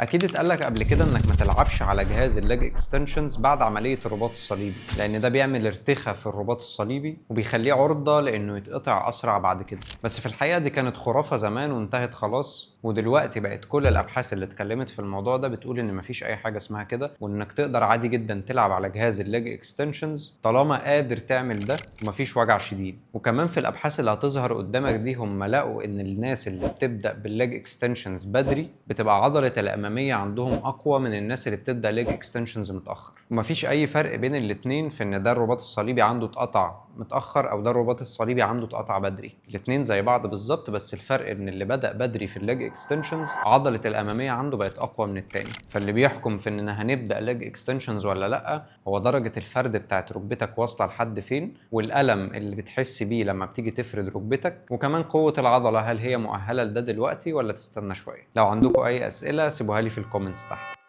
اكيد اتقالك قبل كده انك ما تلعبش على جهاز ال leg extensions بعد عملية الرباط الصليبي، لان ده بيعمل ارتخاء في الرباط الصليبي وبيخليه عرضه لانه يتقطع اسرع بعد كده. بس في الحقيقة دي كانت خرافه زمان وانتهت خلاص، ودلوقتي بقت كل الابحاث اللي اتكلمت في الموضوع ده بتقول ان مفيش اي حاجة اسمها كده، وانك تقدر عادي جدا تلعب على جهاز ال leg extensions طالما قادر تعمل ده ومفيش وجع شديد. وكمان في الابحاث اللي هتظهر قدامك دي هم لقوا ان الناس اللي بتبدا بال leg extensions بدري بتبقى عضلة الامامية عندهم اقوى من الناس اللي بتبدا leg extensions متاخر، ومفيش اي فرق بين الاثنين في ان ده الرباط الصليبي عنده اتقطع متاخر او ده الرباط الصليبي عنده اتقطع بدري. الاثنين زي بعض بالظبط، بس الفرق ان اللي بدا بدري في ال leg extensions عضلة الامامية عنده بقت اقوى من الثاني. فاللي بيحكم في اننا هنبدا leg extensions ولا لا هو درجه الفرد بتاعت ركبتك واصله لحد فين، والالم اللي بتحس بيه لما بتيجي تفرد ركبتك، وكمان قوة العضلة هل هي مؤهلة لده دلوقتي ولا تستنى شوية. لو عندكم اي اسئلة سيبوها لي في ال comments تحت.